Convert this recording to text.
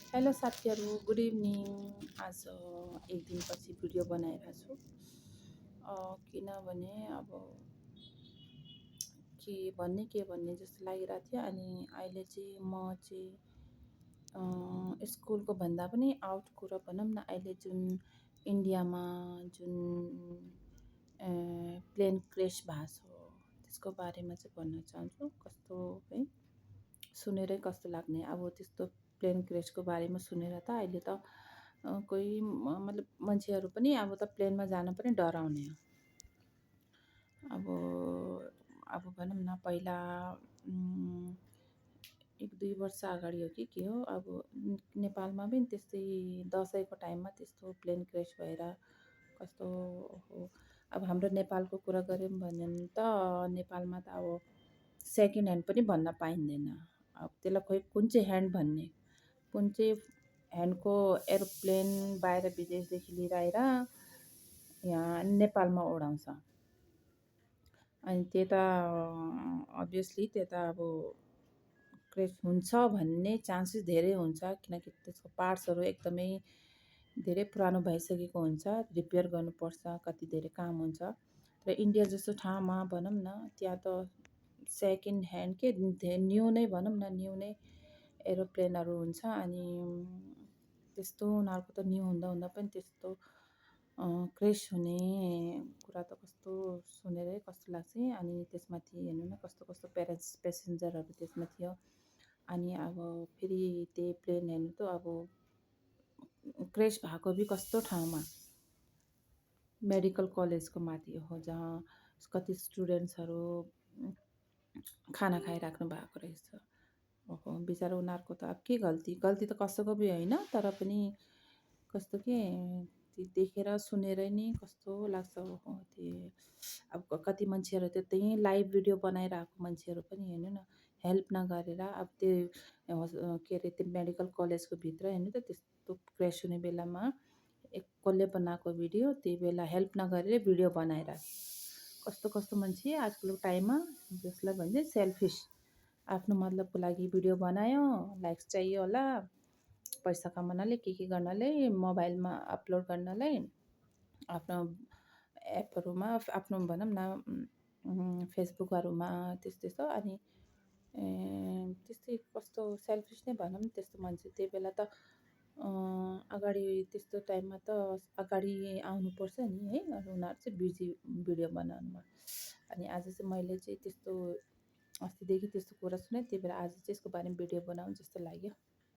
Hello साथीहरू, good evening. आज एक दिनपछि भिडियो बनाइरहेको छु। किनभने अब के भन्ने जस्तो लागिरहेको थियो। अनि अहिले चाहिँ म चाहिँ स्कुलको भन्दा पनि आउट कुरा भनौँ न, अहिले जुन इन्डियामा जुन प्लेन क्रेस भएको छ त्यसको बारेमा चाहिँ भन्न चाहन्छु। कस्तो है, सुनेरै कस्तो लाग्ने। अब त्यस्तो प्लेन क्रेसको बारेमा सुनेर त अहिले त कोही मतलब मान्छेहरू पनि अब त प्लेनमा जान पनि डराउने हो। अब भनौँ न, पहिला 1-2 वर्ष अगाडि हो कि के हो, अब नेपालमा पनि त्यस्तै दसैँको टाइममा त्यस्तो प्लेन क्रेस भएर कस्तो हो। अब हाम्रो नेपालको कुरा गऱ्यौँ भने त नेपालमा त अब सेकेन्ड ह्यान्ड पनि भन्न पाइँदैन। अब त्यसलाई खोइ कुन चाहिँ ह्यान्ड भन्ने, कुन चाहिँ ह्यान्डको एरोप्लेन बाहिर विदेशदेखि लिएर आएर यहाँ नेपालमा उडाउँछ। अनि त्यता अभियसली त्यता अब क्रेस हुन्छ भन्ने चान्सेस धेरै हुन्छ, किनकि त्यसको पार्ट्सहरू एकदमै धेरै पुरानो भइसकेको हुन्छ, रिपेयर गर्नुपर्छ, कति धेरै काम हुन्छ। र इन्डिया जस्तो ठाउँमा भनौँ न, त्यहाँ त सेकेन्ड ह्यान्ड के न्यू नै भनौँ न, न्यू नै एरोप्लेनहरू हुन्छ। अनि त्यस्तो उनीहरूको त न्यू हुँदा पनि त्यस्तो क्रेस हुने कुरा त कस्तो सुनेरै कस्तो लाग्छ। अनि त्यसमाथि हेर्नु न, कस्तो कस्तो पेसेन्जरहरू त्यसमा थियो। अनि अब फेरि त्यही प्लेन हेर्नु त अब क्रेस भएको भी कस्तो ठाउँमा, मेडिकल कलेजको माथि हो, जहाँ कति स्टुडेन्ट्सहरू खाना खाइराख्नु भएको रहेछ। ओहो, बिचरा उनीहरूको त अब के गल्ती त कसैको पनि होइन, तर पनि कस्तो के देखेर सुनेर नै कस्तो लाग्छ। ओहो, त्यो अब कति मान्छेहरू त त्यहीँ लाइभ भिडियो बनाइरहेको मान्छेहरू पनि हेर्नु न, हेल्प नगरेर। अब त्यो के अरे त्यो मेडिकल कलेजको भित्र हेर्नु त, त्यस्तो क्रेस हुने बेलामा कसले बनाएको भिडियो, त्यही बेला हेल्प नगरेर भिडियो बनाइरहेको। कस्तो कस्तो मान्छे आजकलको टाइममा, जसलाई भन्छ सेल्फिस, आफ्नो मतलबको लागि भिडियो बनायो, लाइक्स चाहियो होला, पैसा कमाउनलाई, के गर्नलाई, मोबाइलमा अपलोड गर्नलाई, आफ्नो एपहरूमा, आफ्नो भनौँ न फेसबुकहरूमा त्यस्तो। अनि त्यस्तै कस्तो सेल्फिस नै भनौँ त्यस्तो मान्छे। त्यही बेला त अगाडि त्यस्तो टाइममा त अगाडि आउनुपर्छ नि है, उनीहरू चाहिँ बिजी भिडियो बनाउनुमा। अनि आज चाहिँ मैले चाहिँ त्यस्तो अस्तिदेखि त्यस्तो कुरा सुने, त्यही भएर आज चाहिँ यसको बारेमा भिडियो बनाउँ जस्तो लाग्यो।